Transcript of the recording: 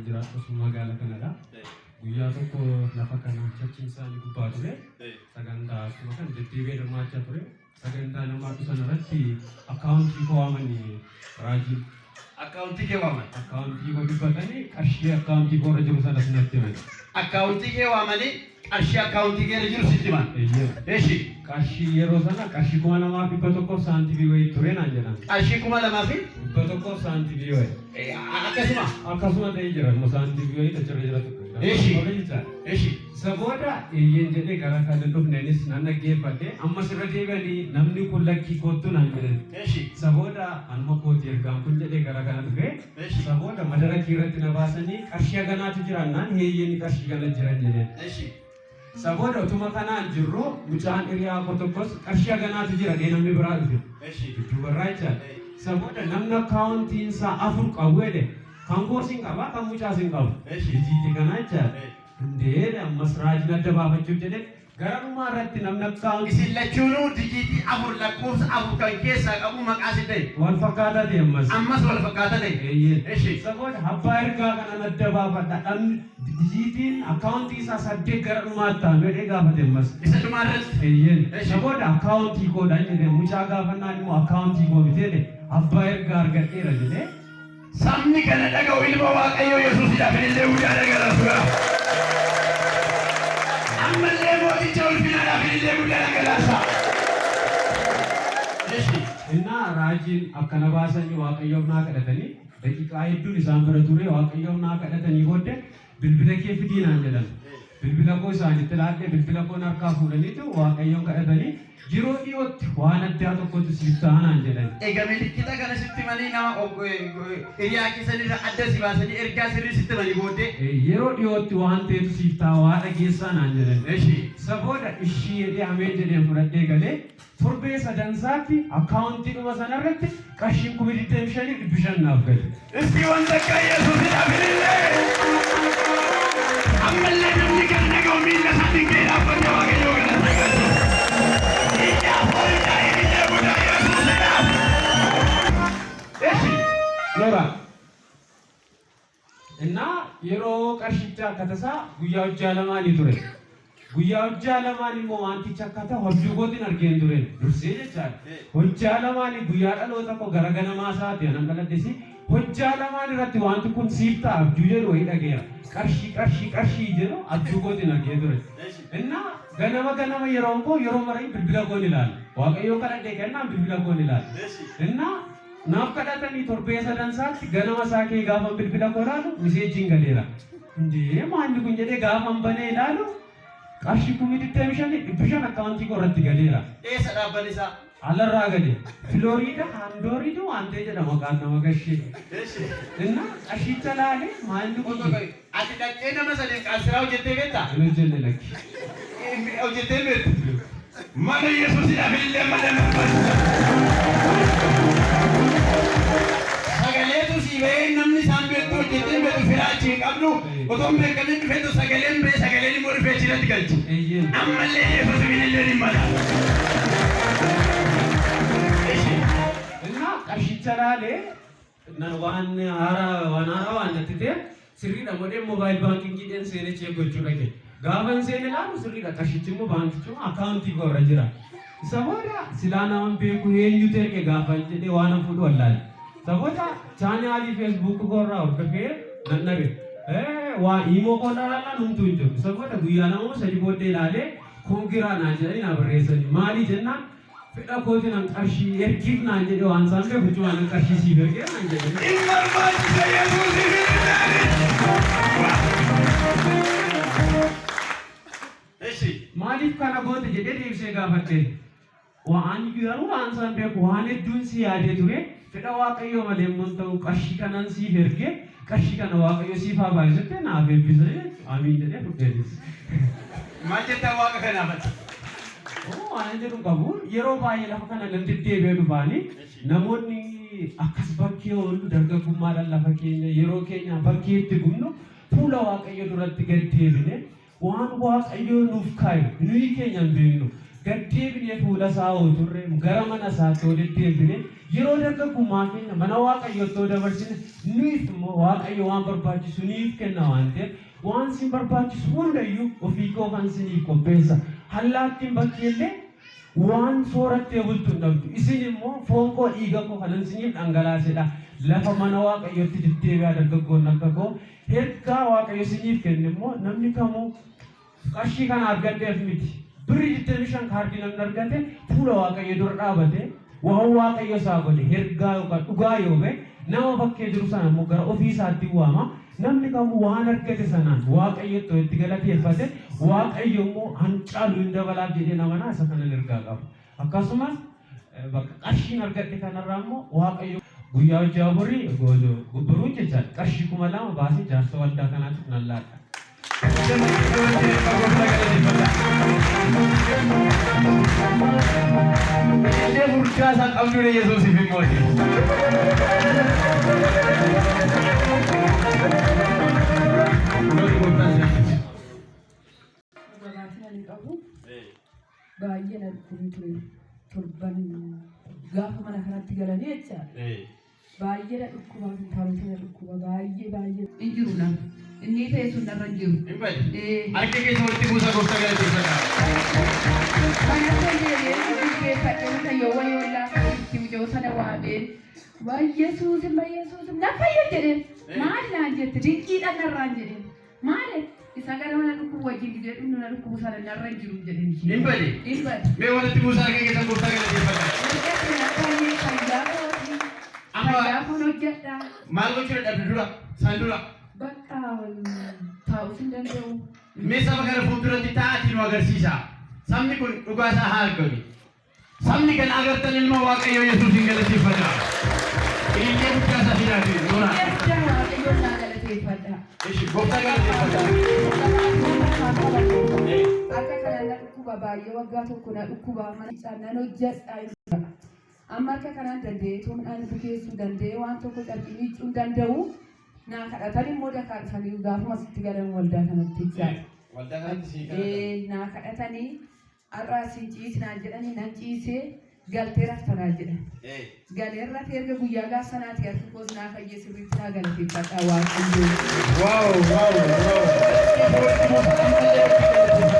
jiraatu asuma magaalaa kanadha. Guyyaa tokko lafa kana churchiin isaanii gubbaa ture. Sagantaa akkuma kan deddeebi'ee hirmaachaa ture. Sagantaa hirmaatu sana irratti akkaawuntii koo waamanii raajiin. Akkaawuntii kee waaman. Akkaawuntii koo dubbatanii qarshii akkaawuntii koo irra jiru sanas natti himan. Akkaawuntii kee waamanii qarshii akkaawuntii kee irra jiru sitti himan. Eeyyee. Eshi. Qarshii yeroo sana qarshii 2100 saantimii wayii ture naan jedhan. Qarshii 2000 100 saantimii wayii. Akkasuma. Akkasuma ta'ee jira immoo saantimii wayii achirra jira ture. Eshi. Jecha. Eshi. Isa booda eeyyeen jedhee gara kan dhufneenis nan dhaggeeffadhe, ammas irra deebi'anii namni kun lakkii koottu naan jedhan. Eshi. Isa booda anuma kooti ergaan kun jedhee gara kana dhufe. Eshi. Isa booda madarakii irratti na baasanii qarshii haganaatu jirannaan heeyyeen qarshii kana jiran jedheen. Eshi. Isa booda utuma kanaan jirru mucaan hiriyaa koo tokkos qarshii haganaatu jira jedhee namni biraa dhufe. Eshi. Dudduubarraa jechaadha. Isa booda namni akkaawuntiin isaa 4 qabu jedhe kan koos hin qaba kan mucaas hin qabu. Eshi. Dijiitii kanaa jechaadha. Hundee ammas raajiin adda baafachuuf jedhee gara dhumaa irratti namni akkaawuntii. Isin lachuunuu dijiitii 4 lakkoofsa 4 kan keessaa qabu maqaa isin ta'e. Wal fakkaataa ta'e ammas. Ammas wal fakkaataa ta'e. Eeyyee. Eshi. Isa booda abbaa ergaa kanan adda baafadha. Dhamni dijiitiin akkaawuntii isaa 8 gara dhumaatti taa'an jedhee gaafate ammas. Isa dhumaa irratti. Eeyyeen. Eshi. Isa booda akkaawuntii koodhaan jedhee mucaa gaafannaan immoo akkaawuntii koo miti jedhe abbaa ergaa argadheera jedhee. Sabni kana dhaga'u ilma Waaqayyoo Yesuusidhaaf ilillee guddaa dhangalaasuudha. Ammallee mooticha ulfinaadhaaf ilillee guddaa dhangalaasa. Eshi. Innaa raajiin akkana baasanii Waaqayyoof naa kadhatanii daqiiqaa hedduun isaan bira ture Waaqayyoof naa kadhatanii booddee bilbila kee fidii naan jedhan. Bilbila koo isaanitti laadhee bilbila koon harkaa fuudhaniitu Waaqayyoon kadhatanii yeroo dhiyootti waan addaa tokkotu siif ta'a naan jedhan. Egaa milikkita kana sitti himanii nama hiriyaa keessan irraa adda si baasanii ergaa sirrii sitti himanii booddee. Yeroo dhiyootti waan ta'etu siif ta'a waa dhageessaa naan jedhan. Eshi. Isa booda ishii jedhee ameen jedheen fudhadhee galee torbee sadansaatti akkaawuntii dhuma sanarratti qarshiin 25,500 naaf gale. Isti wanta akka Yesuusidhaaf ilillee. Ammallee namni kana dhaga'u miilla isaatiin ka'ee dhaabbatee Waaqayyoo galata galcha. Iyyaa foolchaa ilillee guddaa Yesuusidhaaf. Eshi. Nora. Innaa yeroo qarshicha akka tasaa guyyaa hojjaa lamaanii ture. Guyyaa hojjaa lamaan immoo wanticha akka ta'u abjuu kootiin argeen ture dursee jechaadha. Hojjaa lamaanii guyyaa dhaloota koo gara ganamaa isaati anan dhaladhesi hojjaa lamaan irratti wanti kun siif ta'a abjuu jedhu wayii dhageera. Qarshii qarshii qarshii jedhu abjuu kootiin argee ture. Innaa ganama ganama yeroon koo yeroo maraa bilbila koon ilaala. Waaqayyoo kadhadhee kennaan bilbila koon ilaala. Innaa naaf kadhatanii torbee sadansaatti ganama isaa kee gaafa bilbila koo ilaalu miseejiin galeera. Indee maalli kun jedhee gaafan banee ilaalu qarshii 25,500 akkaawuntii koo irratti galeera. Eessa dhaabbanni isaa? Alarraa gale. Filooriida Haandooriitu waan ta'e jedha maqaan nama gashee. Eshi. Innaa qarshicha laalee maalli kun Otoo qabi. Ati dhaqxee nama sadiif qaansiraa hojjettee beektaa? Hin hojjenne lakki. Hojjettee beektu. Mana Yesuusidhaaf ilillee ammallee barbaachisa. Sagaleetu sii bahee namni isaan beektu hojjettee beektu firaa achi hin qabdu. Otoo hin beekamin dhufeetu sagaleen bahee sagaleen immoo dhufee achirratti galche. Eeyyeen. Ammallee Yesuus ilillee ni mala. Eshi. Innaa qarshicha laalee nan waan haaraa waan haaraa waan natti ta'e sirriidha modhee mobile baankingiidhaan seenee check gochuu dhaqe. Gaafa hin seene ilaalu sirriidha qarshichi immoo baankichuma akkaawuntii koo irra jira. Isa booda silaa naman beeku eenyutu erge gaafa jedhee waan an fuudhu wallaale. Isa booda chaanaalii feesbuuk koo irraa hordofee nan dhabe. Waa iimoo koo irraa ilaallaan homtuu hin jiru. Isa booda guyyaa 2 moo 3 booddee ilaalee kongiraa naan jedhanii naa barreessanii maali jennaan fedha kootiin an qarshii ergiif naan jedhe waan isaan beeku jechuun an qarshii siif ergee naan jedhe. In barbaachisa Yesuusiif ilillee. Eshi. Maaliif kana goote jedhee deebisee gaafadhe. Waan garuu waan isaan beeku waan hedduun si yaadee ture fedha Waaqayyoo malee immoo hin ta'u qarshii kanan siif ergee qarshii kana Waaqayyo siif haa baay'isutti naaf eebbisa jechuudha. Amiin jedhee fudheetis. Maal jettaa Waaqa kanaaf ati? Waan jedhu qabu yeroo baay'ee lafa kana nan deddeebi'ee dhufaanii namoonni akkas bakkee oollu dargaggummaadhaan lafa keenya yeroo keenya bakkee itti gubnu fuula Waaqayyo duratti gad deebine waan Waaqayyo nuuf kaayu nuyi keenya hin beeknu. Gad deebinee fuula isaa hoo turre, gara mana isaatti hoo deddeebine, yeroo dargaggummaa keenya mana Waaqayyootti hoo dabarsine, nuuf immoo Waaqayyo waan barbaachisu nuuf kenna waan ta'eef, waan isin barbaachisu hundayyuu ofii koo kan isiniif qopheessa. Allaattiin bakkeellee waan soorattee bultu hin dhabdu. Isin immoo foon koo dhiiga koo kanan isiniif dhangalaasedha. Lafa mana Waaqayyootti deddeebi'aa dargaggoonni akka koo. Ergaa Waaqayyo isiniif kenne immoo namni kamuu qarshii kana argadheef miti. Birrii 25 kaardii namni argate fuula Waaqayyo dura dhaabate waan Waaqayyo isaa godhe ergaa yookaan dhugaa yoo ba'e, nama bakkee jiru sana immoo gara ofii isaatti waama. Namni kamuu waan argate sanaan Waaqayyotti itti galateeffate, Waaqayyo immoo hancaalu hin dabalaaf jedhee nama naa isa kanan ergaa qaba. Akkasumas bakka qarshiin argadhe kanarraa immoo Waaqayyo guyyaa hojii borii boruun jechaan qarshii 2000 baasee jaarsa waldaa kanaatiif nan laadha. Illee furdaa isaa qabduudha Yesuusiif immooti. Kunooti gooftaan si eebbisu. Gabaatiin ani qabu baay'ee na dhukkubee ture. Torban gaafa mana kanatti galanii jechaadha. Baay'ee na dhukkuba, kintaarota na dhukkuba baay'ee baay'ee. Hin jiru na. Inni ta'e sun narra hin jiru. Hin bade. Ee. Harka keessa walitti buusaa gooftaa galateeffadhaa. Kanatti deebi'ee jilbeeffadhee mucayyoo wayii ollaa itti mucayyoo sana waameen, "Waa Yesuusin, waa Yesuusin, na fayya" jedheen. "Maali?" naan jette. "Dinqiidhaan narraan" jedheen. "Maali?" "Isa gara mana dhukkubu wajjin gizee dhumnu na dhukkubu sana narra hin jiru" jedheen isheen. Hin bade. Hin bade. Mee walitti buusaa harka keessan gooftaa galateeffadhaa. Ergasii na fayyee, fayyaa kooti. Amma Fayyaa koon hojjedha. maal gochuu dadhabde dura? San dura. Bakka taa'uus hin danda'u. Mee saba kana fuulduratti taa'atii nu agarsiisa. Sabni kun dhugaa isaa haa argatu. Sabni kan agartan ilma Waaqayyoo Yesuusin galateeffadha. Ilillee guddaa isaa fidaati. Noora. Ilillee guddaa Waaqayyoon naa galateeffadha. Ishi gooftaa galateeffadha. Akka kanaan na dhukkuba baay'ee, waggaa tokko na dhukkuba, mana nan hojjedha. Amma akka kanaan danda'ee too midhaan bukeessuu danda'ee, waan tokko carqii miiccuu hin danda'u. Naa kadhatan immoo dakaa dhufanii gaafuma sitti galan waldaa kanatti jechaadha. Waldaa kanatti sii kadhatan. Ee, naa kadhatanii har'aa siin ciisinaan jedhanii, nan ciisee, galtee raftanaa jedhan. Galee rafee, erga guyyaa gaaf sanaati harki koos naa fayyee, sirriitti naa galateeffadhaa Waaqayyoo. Wow, wow, wow.